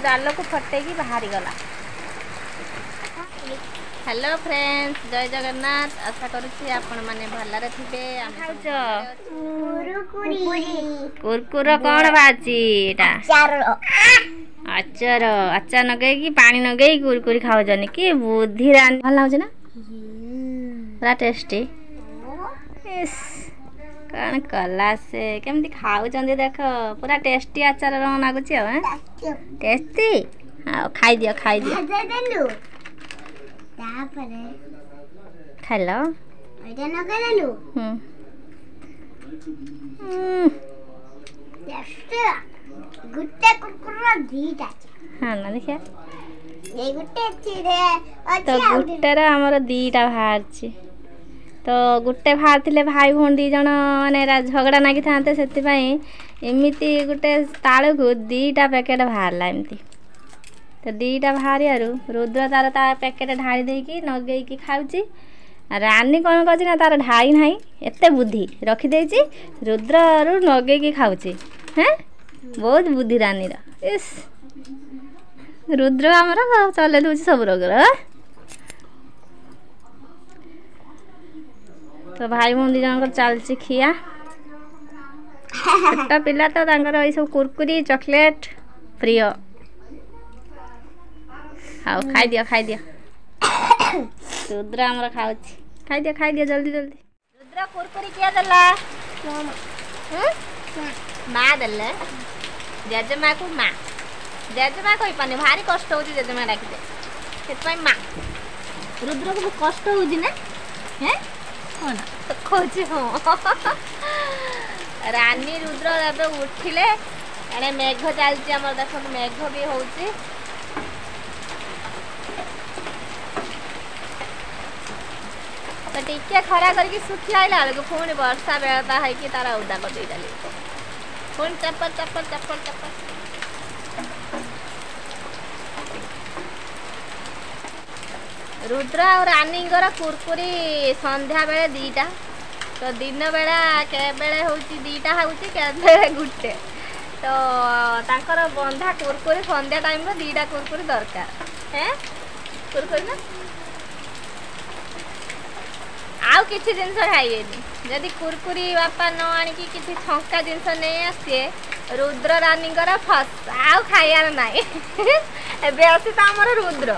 ଜାଲକୁ ଫଟେଇକି ବାହାରିଗଲା। Hello friends, ଜୟ ଜଗନ୍ନାଥ। ଆଶା କରୁଛି ଆପଣମାନେ ଭଲରେ ଥିବେ। ଖାଉଛ କୁରକୁର? କ'ଣ ବାହାରିଛି ଏଇଟା? ଆଚାର। ଆଚାର ନଗେଇକି, ପାଣି ନଗେଇକି କୁରକୁରି ଖାଉଛନ୍ତି, କି ବୁଦ୍ଧି ରାନୀ! ଭଲ ଲାଗୁଛି ନା? ପୁରା ଟେଷ୍ଟି। କ'ଣ କଲା ସେ? କେମିତି ଖାଉଛନ୍ତି ଦେଖ। ପୁରା ଟେଷ୍ଟି ଆଚାର ଲାଗୁଛି। ଆଉ ଟେଷ୍ଟି। ଆଉ ଖାଇଦିଅ, ଖାଇଦିଅ। ତାପରେ ଖାଇଲ? ଏଇଟା ଲଗେଇଦେଲୁ। ଗୋଟେ କୁରକୁର 2ଟା। ହଁ ନା, ଦେଖିଆ। ଏଇ ଗୋଟେ ତ ଗୋଟେର ଆମର 2ଟା ବାହାରିଛି। ତ ଗୋଟେ ବାହାରିଥିଲେ ଭାଇ ଭଉଣୀ 2 ଜଣ ମାନେ ଝଗଡ଼ା ନାଗିଥାନ୍ତେ। ସେଥିପାଇଁ ଏମିତି ଗୋଟେ ତାଳକୁ 2ଟା ପ୍ୟାକେଟ୍ ବାହାରିଲା ଏମିତି। ତ 2ଟା ବାହାରିବାରୁ ରୁଦ୍ର ତାର ତା ପ୍ୟାକେଟ୍ ଢାଳି ଦେଇକି ନଗେଇକି ଖାଉଛି। ରାନୀ କ'ଣ କରୁଛି ନା, ତାର ଢାଳି ନାହିଁ, ଏତେ ବୁଦ୍ଧି, ରଖିଦେଇଛି, ରୁଦ୍ରରୁ ନଗେଇକି ଖାଉଛି। ହେଁ, ବହୁତ ବୁଦ୍ଧି ରାନୀର। ଇସ୍, ରୁଦ୍ର ଆମର ଚଲେଇ ଦେଉଛି ସବୁ ରୋଗର। ତ ଭାଇ ଭଉଣୀ 2 ଜଣଙ୍କର ଚାଲିଛି ଖିଆ। ଛୋଟ ପିଲା ତ, ତାଙ୍କର ଏଇସବୁ କୁରକୁରି ଚକୋଲେଟ୍ ପ୍ରିୟ। ହଉ, ଖାଇଦିଅ, ଖାଇଦିଅ। ରୁଦ୍ର ଆମର ଖାଉଛି। ଖାଇଦିଅ, ଖାଇଦିଅ, ଜଲ୍ଦି ଜଲ୍ଦି। ରୁଦ୍ର, କୁରକୁରି କିଏ ଦେଲା? ମା ଦେଲେ। ଜେଜେମାକୁ ମା, ଜେଜେମା କହିପାରୁନି, ଭାରି କଷ୍ଟ ହେଉଛି ଜେଜେମା ଡାକିଲେ, ସେଥିପାଇଁ ମା। ରୁଦ୍ରକୁ କଷ୍ଟ ହେଉଛି ନା? ହେଁ, ହଁ କହୁଛି, ହଁ। ରାନୀ ରୁଦ୍ର ଏବେ ଉଠିଲେ। ଏଣେ ମେଘ ଚାଲିଛି ଆମର, ଦେଖନ୍ତୁ, ମେଘ ବି ହେଉଛି। ତ ଟିକେ ଖରା କରିକି ଶୁଖି ଆଇଲା ବେଳକୁ ପୁଣି ବର୍ଷା ବେଳଟା ହେଇକି ତାର ଓଦା କରିଦେଇ ଚାଲିବ। ପୁଣି ଚପଲ, ଚପଲ, ଚପଲ, ଚପଲ। ରୁଦ୍ର ଆଉ ରାନୀଙ୍କର କୁରକୁରି ସନ୍ଧ୍ୟାବେଳେ 2ଟା, ତ ଦିନ ବେଳା କେବେଳେ ହେଉଛି 2ଟା ହେଉଛି, କେବେଳେ ଗୋଟେ। ତ ତାଙ୍କର ବନ୍ଧା କୁରକୁରି ସନ୍ଧ୍ୟା ଟାଇମ୍ରେ 2ଟା କୁରକୁରି ଦରକାର। ହେଁ, କୁରକୁରି ନା ଆଉ କିଛି ଜିନିଷ ଖାଇବେନି। ଯଦି କୁରକୁରି ବାପା ନ ଆଣିକି କିଛି ଛଙ୍କା ଜିନିଷ ନେଇ ଆସିବେ, ରୁଦ୍ର ରାନୀଙ୍କର ଫସ୍, ଆଉ ଖାଇବାର ନାହିଁ। ଏବେ ଅଛି ତ ଆମର ରୁଦ୍ର,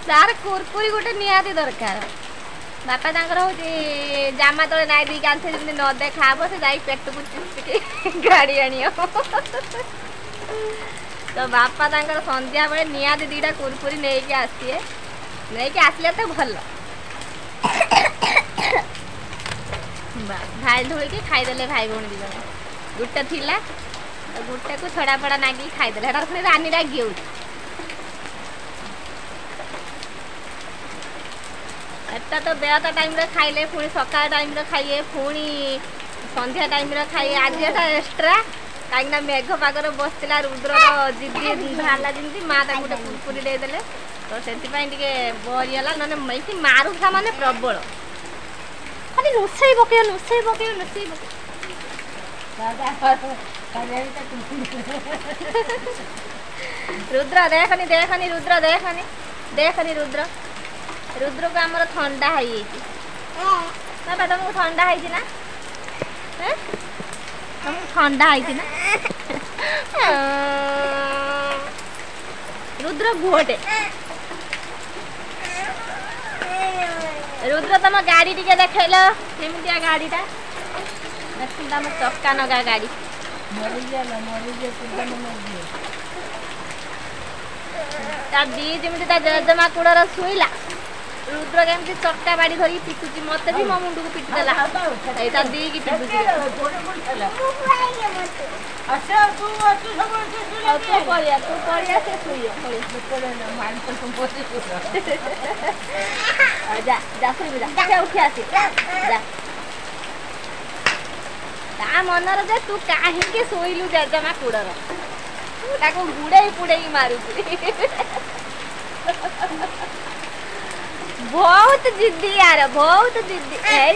ତାର କୁରକୁରି ଗୋଟେ ନିହାତି ଦରକାର। ବାପା ତାଙ୍କର ହେଉଛି ଜାମା ତଳେ ନାଇଁ ଦେଇକି ଆଣିଥିବେ, ଯେମିତି ନ ଦେଖା ହବ, ସେ ଯାଇ ପେଟକୁ ଚିପିକି ଗାଡ଼ି ଆଣିବ। ତ ବାପା ତାଙ୍କର ସନ୍ଧ୍ୟାବେଳେ ନିହାତି 2ଟା କୁରକୁରି ନେଇକି ଆସିବେ। ନେଇକି ଆସିଲେ ତ ଭଲ, ଢାଳି ଢୁଳିକି ଖାଇଦେଲେ ଭାଇ ଭଉଣୀ 2 ଜଣ। ଗୋଟେ ଥିଲା, ଗୋଟେକୁ ଛଡ଼ା ଫଡ଼ା ନାଗିକି ଖାଇଦେଲେ। ହେଟା ପୁଣି ରାନୀ ରାଗି ହେଉଛି। ଏଟା ତ ବେଳଟା ଟାଇମ୍ରେ ଖାଇଲେ, ପୁଣି ସକାଳ ଟାଇମ୍ରେ ଖାଇବେ, ପୁଣି ସନ୍ଧ୍ୟା ଟାଇମ୍ରେ ଖାଇବେ। ଆଜି ଏଟା ଏକ୍ସଟ୍ରା, କାହିଁକିନା ମେଘ ପାଗରେ ବସିଥିଲା। ରୁଦ୍ରର ଜିଦି ବାହାରିଲା ଯେମିତି, ମା ତାକୁ ଗୋଟେ କୁରକୁରି ଦେଇଦେଲେ, ତ ସେଥିପାଇଁ ଟିକେ ବରିଗଲା। ନହେଲେ ଏଇଠି ମାରୁଥିଲା ମାନେ ପ୍ରବଳ, ଖାଲି ନୁସେଇ ପକେଇବ, ନୁସେଇ ପକେଇବ, ନୁସେଇ ପକେଇବ। ରୁଦ୍ର ଦେଖନି, ଦେଖନି ରୁଦ୍ର, ଦେଖନି, ଦେଖନି ରୁଦ୍ର। ରୁଦ୍ରକୁ ଆମର ଥଣ୍ଡା ହେଇଯାଇଛି। ବାବା, ତମକୁ ଥଣ୍ଡା ହେଇଛି ନା? ତମକୁ ଥଣ୍ଡା ହେଇଛି ନା? ରୁଦ୍ର ଗୁହଟେ। ରୁଦ୍ର, ତମ ଗାଡ଼ି ଟିକେ ଦେଖେଇଲ, କେମିତିଆ ଗାଡ଼ିଟା ଦେଖନ୍ତୁ, ଆମ ଚକା ନଗା ଗାଡ଼ି। ତା ଦି ଯେମିତି ତା ଜେଜେମା କୂଳରେ ଶୋଇଲା, ରୁଦ୍ର କେମିତି ଚକା ବାଡ଼ି ଧରିକି ପିଟୁଛି। ମତେ ବି ମୋ ମୁଣ୍ଡକୁ ପିଟି ଦେଲା, ଏଇ ତା ଦିକି ପିଟୁଛି। ତୁ ପଳିଆ, ତୁ ପଳିଆ, ସେ ଶୋଇବ। ଯା, ଯା, ଶୋଇବୁ ଯା। ସେ ଉଠି ଆସି ଯା। ତା ମନରେ ଯେ ତୁ କାହିଁକି ଶୋଇଲୁ ଜେଜେମା କୁଡ଼ର, ତାକୁ ଗୁଡେଇ ପୁଡେଇ ମାରୁଛି। ବହୁତ ଜିଦ୍ଦି ୟାର, ବହୁତ ଜିଦ୍ଦି। ଏଇ।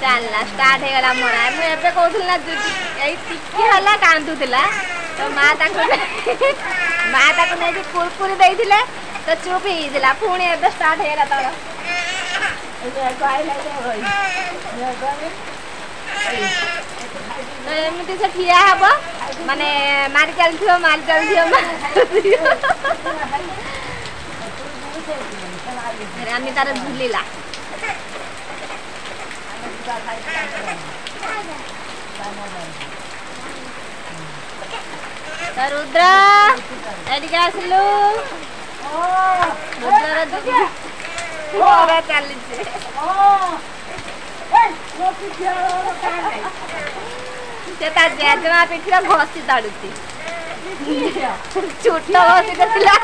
ଚାଲିଲା, ଷ୍ଟାର୍ଟ ହେଇଗଲା ମରା। ମୁଁ ଏବେ କହୁଥିଲି ନା, ଏଇ ଟିକେ ହେଲା କାନ୍ଦୁଥିଲା, ତ ମା ତାକୁ ନେଇକି କୁରକୁରି ଦେଇଥିଲେ, ତ ଚୁପ୍ ହେଇଯାଇଥିଲା। ପୁଣି ଏବେ ଷ୍ଟାର୍ଟ ହେଇଗଲା ତାର। ତ ଏମିତି ସେ ଠିଆ ହବ, ମାନେ ମାରି ଚାଲିଥିବ, ମାରି ଚାଲିଥିବ, ମାରି। ରାନୀ ତାର ଝୁଲିଲା। ତ ରୁଦ୍ର, ଏଠିକି ଆସିଲୁ। ରୁଦ୍ରର ମରା ଚାଲିଛି। ସେ ତା ଜେଜେମା ପିଠିର ଘଷି ତାଡୁଛି। ଛୋଟ ଘଷି ଥିଲା।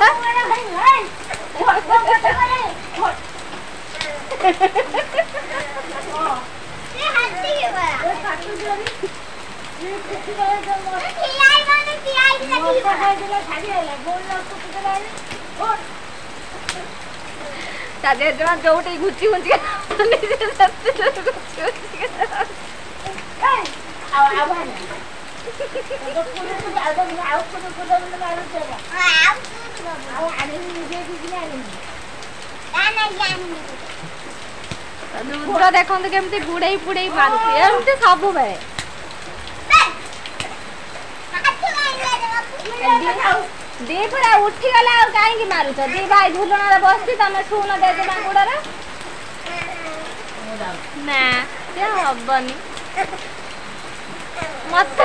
ତା ଜେଜେମା ଯୋଉଠି ଘୁଚି ଘୁଚି ଘୁଚି ଘୁଚି। ରୁଦ୍ର ଦେଖନ୍ତୁ କେମିତି ଗୁଡେଇ ପୁଡେଇ ମାରୁଛି, ଏମିତି ସବୁବେଳେ। ଦି ପୁରା ଉଠିଗଲା, ଆଉ କାହିଁକି ମାରୁଛ? ଦି ଭାଇ ଝୁଲଣରେ ବସିଛି, ତମେ ଶୁଣ ଜେଜେମା ଗୋଡରେ ନା, ସେ ହବନି। ମତେ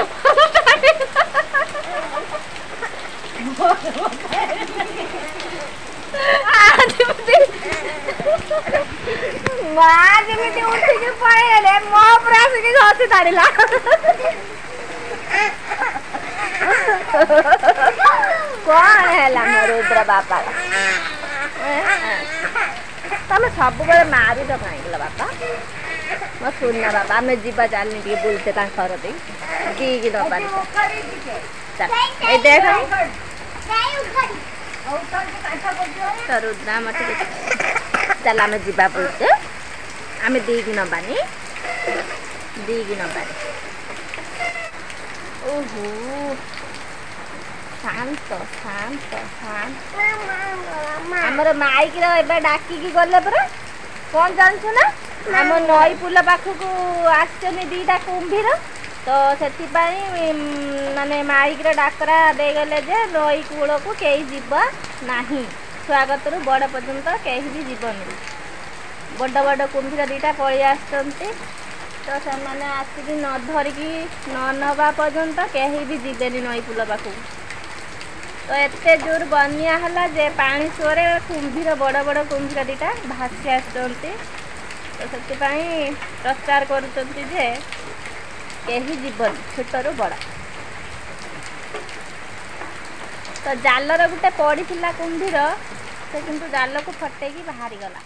ମା ଯେମିତି ଉଠିକି ପଳେଇଲେ, ମୋ ଉପରେ ଆସିକି ଘଷି ତାଡ଼ିଲା। କଣ ହେଲା ମୋ ରୁଦ୍ର ବାପାର? ତମେ ସବୁବେଳେ ମାରୁଛ କାହିଁକି ବାପା? ମୋ ସୁନା ବାପା, ଆମେ ଯିବା, ଚାଲିନି ଟିକେ ବୁଲତେ ତାଙ୍କ ଘର ଦେଇ ଦିକି ନବାନି। ଏଇ ଦେଖ ତ ରୁଦ୍ର ଆମର, ଟିକେ ଚାଲ ଆମେ ଯିବା ବୁଲତେ। ଆମେ ଦିକି ନବାନି, ଦିକି ନବାନି। ଓହୋ, ଶାନ୍ତ ଶାନ୍ତ ଶାନ୍ତ। ଆମର ମାଇକିର ଏବେ ଡାକିକି ଗଲେ ପରା। କଣ ଜାଣିଛୁ ନା, ଆମ ନଈ ପୁଲ ପାଖକୁ ଆସିଛନ୍ତି ଦିଟା କୁମ୍ଭୀର, ତ ସେଥିପାଇଁ ମାନେ ମାଇକିର ଡାକରା ଦେଇଗଲେ ଯେ ନଈ କୂଳକୁ କେହି ଯିବ ନାହିଁ, ଛୁଆ କତରୁ ବଡ଼ ପର୍ଯ୍ୟନ୍ତ କେହି ବି ଯିବନି। ବଡ଼ ବଡ଼ କୁମ୍ଭୀର ଦିଟା ପଳେଇ ଆସିଛନ୍ତି, ତ ସେମାନେ ଆସିକି ନ ଧରିକି ନ ନେବା ପର୍ଯ୍ୟନ୍ତ କେହି ବି ଯିବେନି ନଈ ପୁଲ ପାଖକୁ। ତ ଏତେ ଜୋର ବନ୍ୟା ହେଲା ଯେ ପାଣି ସୁଅରେ କୁମ୍ଭୀର, ବଡ଼ ବଡ଼ କୁମ୍ଭୀର ଦିଟା ଭାସି ଆସିଛନ୍ତି। ତ ସେଥିପାଇଁ ପ୍ରଚାର କରୁଛନ୍ତି ଯେ କେହି ଯିବନି, ଛୋଟରୁ ବଡ଼। ତ ଜାଲର ଗୋଟେ ପଡ଼ିଥିଲା କୁମ୍ଭୀର, ସେ କିନ୍ତୁ ଜାଲକୁ ଫଟେଇକି ବାହାରିଗଲା।